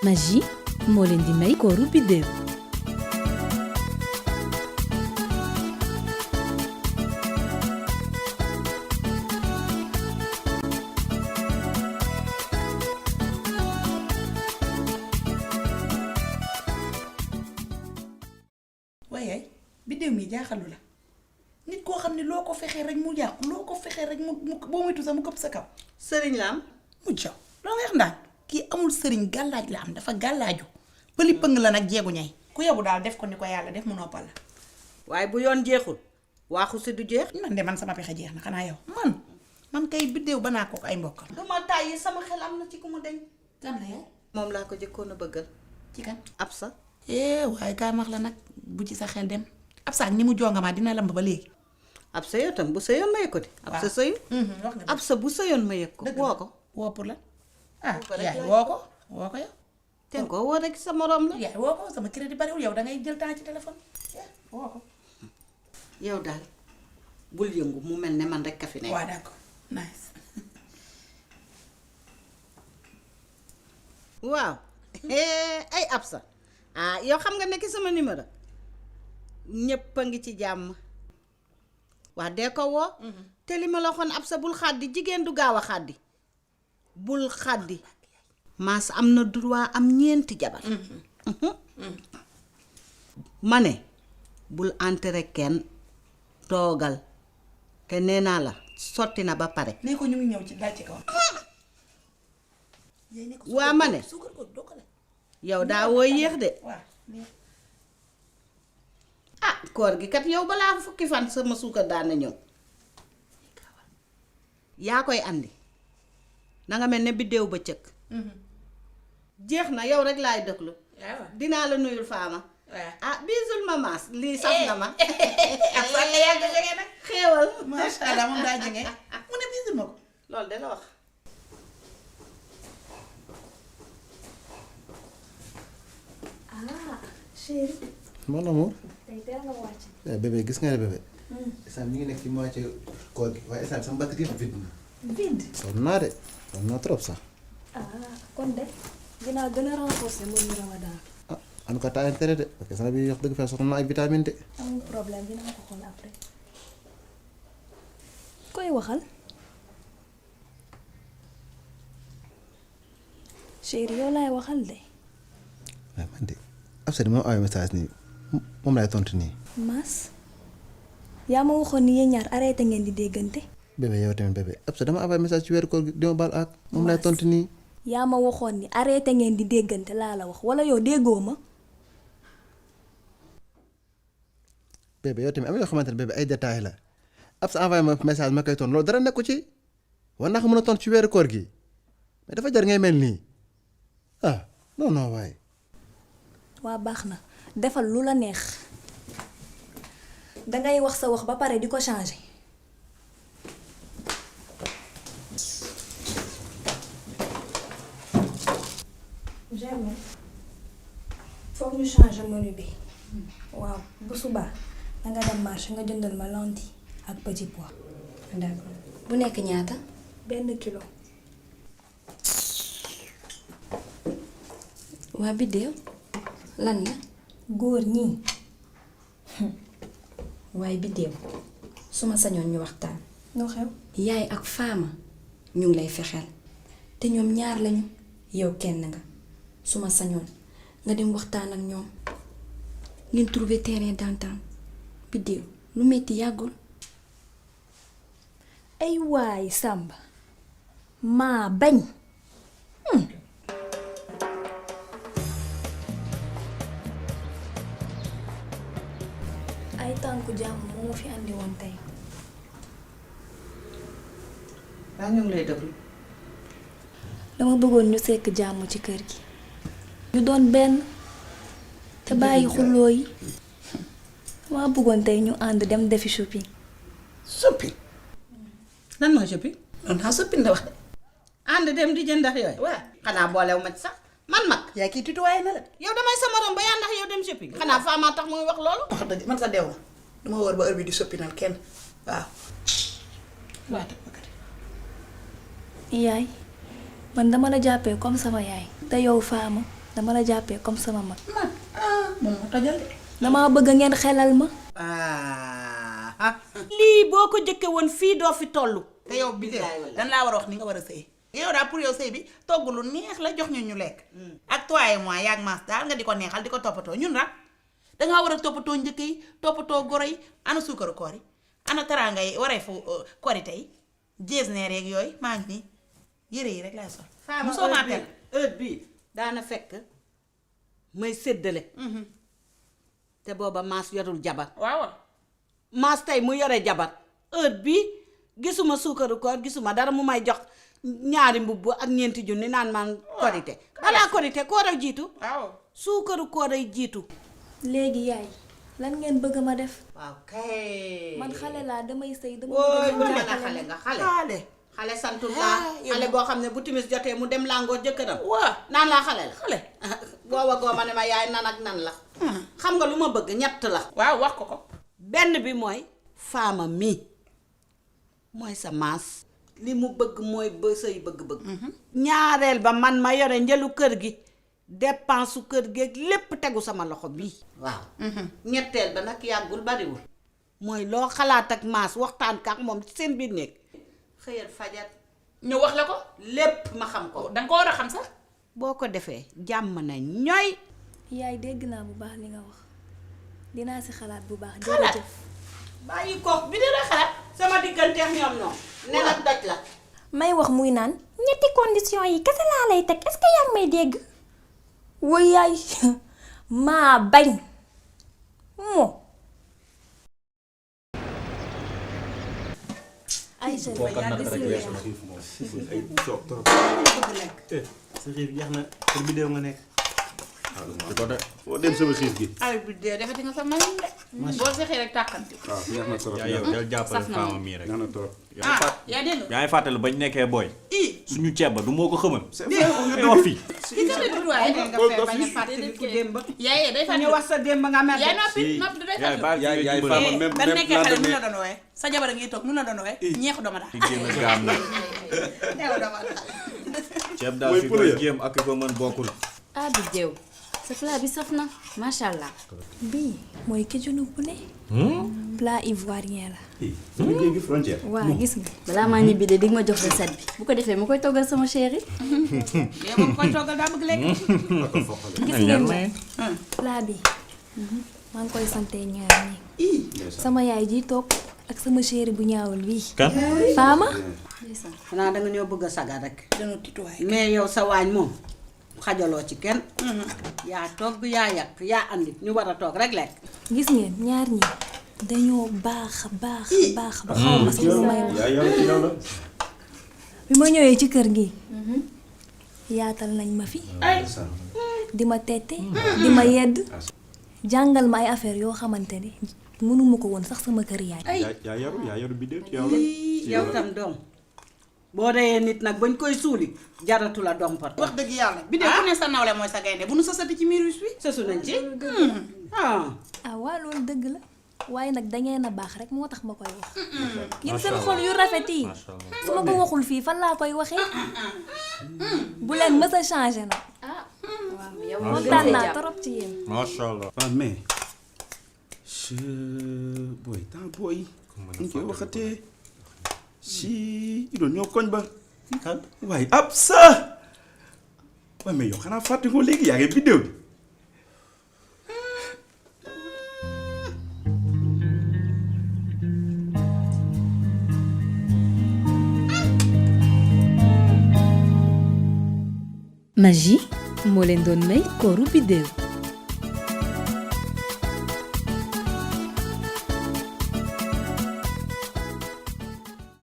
Magie moo leen di may kooru Bideew. waaye Bideew mi jaaxalu la nit koo xam ne loo ko fexee rek mu yàqu loo ko fexee rek mu boo moytu sax mu këpp sa kaw. sëriñ la am mu jaw loo nga wax ndaan kii amul sëriñ gàllaaj la am dafa gàllaaju pëli pëng la nag jeegu ñay ku yebu daal def ko ni ko yàlla def mu noppal la. waaye bu yoon jeexul waaxu si du jeex. man de man sama pexe jeex na xanaa yow man kay Bideew ba naa ko ay mbokkam. du ma tàyyi sama xel am na ci ku mu deñ kan la yow. moom laa ko jëkkoon a bëggal. ci kan. Absa. waaye kaay max la nag bu ci sa xel dem Absa ak ni mu jongamaa dina lamb ba léegi. Absa yow tam bu sëyoon ma yëg ko di. Absa sëyu. wax nga Absa bu sëyoon ma yëg ko. woo ko. woo pour la ko rek yaay laay woo ko yow. te nga koo woo rek sa morom la. yaay woo ko sama crédit bariwul yow dangay jël temps ci téléphone woo ko. yow daal bul yëngu mu mel ne man rek ka fi nekk. waaw d'accord nice. waaw ay Absa yow xam nga nekk sama numéro ñépp a ngi ci jàmm. waa dee ko woo. te li ma la waxoon Absa bul xàddi jigéen du gaaw a xàddi bul xàddi. maas am na droit am ñeenti jabar. ma ne bul enteré kenn toogal te nee naa la sotti na ba pare. nee ko ñu ngi ñëw ci daal ci kaw. waa ma ne yow daa woo yéex de. koor gi kat yow balaa fukki fan sama suukar daana ñëw yaa koy andi nanga mel ne Bideew ba cëkk. jeex na yow rek laay dëglu. dinaa la nuyul faama. bisul ma maas lii saf na ma. ak fan la yàgg jógee nag. xéewal. macha allah moom daa jógee mu ne bisul ma ko. loolu de la wax. chérie. mon amour. tey teel nga wàcc. bébé gis nga ne bébé. instant mi ngi nekk ci moitié koor gi waaye instant sama batterie yëpp vide na. vide. sonn naa de sonn naa trop sax. kon de dinaa gën a renforcer mënu Ramadan. en tout cas t'as intérêt de parce que sama bi wax dëgg fa soxla naa ay vitamine de. amul problème dinaa ko xool après. koy waxal. chérie yow laay waxal de. waaw man de Absa moom ay message nii moom laay tontu nii. Mas yaa ma waxoon ni yéen ñaar arrêté ngeen di déggante. bébé yow tamit bébé Absa dama envoyé message ci weeru koor gi dima baal ak moom laay tontu nii. yaa ma waxoon ni arrêté ngeen di déggante laa la wax wala yow déggoo ma. bébé yow tamit am na yoo xamante ne bébé ay détails la Absa envoyé ma message ma koy tontu loolu dara nekku ci war naa ko mën a tontu ci weeru koor gi mais dafa jar ngay mel nii non waaye. waa baax na defal lu la neex dangay wax sa wax ba pare di ko changer. Germaine foog ñu changer menu bi waaw bu subaa danga dem marché nga jëndal ma lentille ak petit pois. d'accord bu nekk ñaata. 1 kilo. waa Bideew lan la. góor ñii. waaye Bideew su ma sañoon ñu waxtaan. noo xew. yaay ak faama ñu ngi lay fexeel te ñoom ñaar lañu yow kenn nga su ma sañoon nga dem waxtaan ak ñoom ngeen trouver terrain d'entente. Bideew lu metti yàggul. ay waay Samba maa bañ. ay tànku jàmm moo ma fi andi woon tey. waa ñu ngi lay déglu. dama bëggoon ñu sekk jàmm ci kër gi. ñu doon benn te bàyyi xulloo yi. dama bëggoon tey ñu ànd dem defi shopping. shopping. lan mooy shopping. non naa shopping la wax de. ànd dem di jënd ndax yooyu. waaw xanaa boolew ma ci sax man mag. yaa kii tutoyé na la. yow damay sama morom ba yaa ndax yow dem shopping. xanaa faamaa tax muy wax loolu. wax dëgg man sa deew ma dama wër ba heure bi di shoppinal kenn waaw. waaw yaay man dama la jàppee comme sama yaay. te yow faama dama la jàppee comme sama mag. moom moo tojal de. dama bëgg ngeen xelal ma. lii boo ko jëkke woon fii doo fi toll. te yow bi dan laa war a wax ni nga war a sëy. yow daal pour yow sëy bi togg lu neex la jox ñu lekk. ak toi et moi yaag maas daal nga di ko neexal di ko toppatoo ñun nag dangaa war a toppatoo njëkk yi toppatoo goro yi ana suukaru koor yi ana teraanga yi waree fu korite yi jeesneer yeeg yooyu maa ngi nii yére yi rek laay sol. Fama heure bii daana fekk may séddale. te booba maas yorul jabar. waaw. maas tey mu yore jabar heure bii gisuma suukaru koor gisuma dara mu may jox ñaari mbubb ak ñeenti junni naan man korite. balaa korite koor a jiitu. waaw suukaru koor ay jiitu. léegi yaay lan ngeen bëgg ma def. waaw kay. man xale laa damay sëy dama wóoy bëgg bu ngeen ne nga jàppale xale ma. nga xale santul laa xale boo xam ne bu timis jotee mu dem làngoo jëkkëram. waaw naan laa xale la. xale. booba gooma ne ma yaay nan ak nan la. xam nga lu ma bëgg ñett la. waaw wax ko ko. benn bi mooy Fama mi mooy sa maas li mu bëgg mooy ba say bëgg-bëgg. ñaareel ba man ma yore njëlu kër gi dépense su kër gi lépp tegu sama loxo bii. waaw. ñetteel ba nag yàggul bariwul. mooy loo xalaat ak maas waxtaan ak moom ci seen biir néeg xëyal fajar ñu wax la ko. lépp ma xam ko. danga ko war a xam sax. boo ko defee jàmm na ñooy. yaay dégg naa bu baax li nga wax dinaa si xalaat bu baax. xalaat jërëjëf. bàyyi ko bi dina xalaat sama digganteex ñoom ñoom. ne nag daj la. may wax muy naan ñetti condition yi kese laa lay teg est-ce que yaa ngi may dégg. woy yaay maa bañ moo. ay boo ko natt rek weesu na ay coob trop. sa xiif jeex na kër bi déew nga nekk. di ko de foo dem sama xiif gi. ay bi dee defati nga sa mayin de. boo sexee rek tàkkanti. waaw neex na trop. yaa yow del jàppale Fama mii rek. neex na trop. yaa dégg nga. yaa ngi fàttali bañ nekkee booy. ii suñu ceeb ba du moo ko xamal. c'est vrai ngay wax fii. ki ka leen tuwaay. nga fee bañ a fàttali ku démb. yaay day ñu fàttali. wax sa démb nga mer. yaay noppi si noppi du day yaay fàttali. baal yaay yaay dimbali. Fama même ban même nekkee xale nu la lendemain. doon wooye sa jabar a ngi toog nu la doon wooye ñeexu dama daal. di jéem a gaam nag. ñeexu dama daal. ceeb daal Mooy fi poulet koy ya. jéem ak ko mën bokkul. ah bi jéew sa plat bi saf na macha allah. bii mooy kéjunu poulet. plat ivoirien la. suñu géej gi frontière. waaw gis nga balaa maa ñibbi de dig ma jox recette bi bu ko defee ma koy toggal sama chéri. yow moom koy toggal daa bëgg lekk. gis ngeen ko plat bi maa ngi koy sante ñaar ñi sama yaay ji toog ak sama chéri bu ñaawul bii. kan. Fama. xanaa danga ñoo bëgg a sagar rek. dañoo tituwaay. mais yow sa waañ moom xajaloo ci kenn. yaa togg yaa yàq yaa andi ñu war a toog rek lekk. gis ngeen ñaar ñi dañoo baax ba xaw ma sax lu may wax. yaa yàlla ci yow la. bi ma ñëwee ci kër gi yaatal nañ ma fi di ma tette di ma yedd jàngal ma ay affaire yoo xamante ni mënuma ko woon sax sama kër yaay. yaa yaru bi dee ci yow la. yow tam doom boo reyee nit nag bañ koy suuli jaratu la dompat. wax dëgg yàlla bi de ku ne sa nawle mooy sa gaynde bu nu sosati ci miir wi. sësu nañ ci. waa loolu dëgg la waaye nag dangeen a baax rek moo tax ma koy wax. yéen seen xol yu rafet yi su ma ko waxul fii fan laa koy waxee. bu leen mës a changé nag. waaw yow kontaan naa trop ci yéen. macha allah. ah mais. booy temps booy. ñu koy waxatee. si doon ñoo koñ ba. waaye ab sa. waaye mais yow xanaa fàtte ko léegi yaa ngi vidéo bi. Magie moo leen doon may kooru biddéew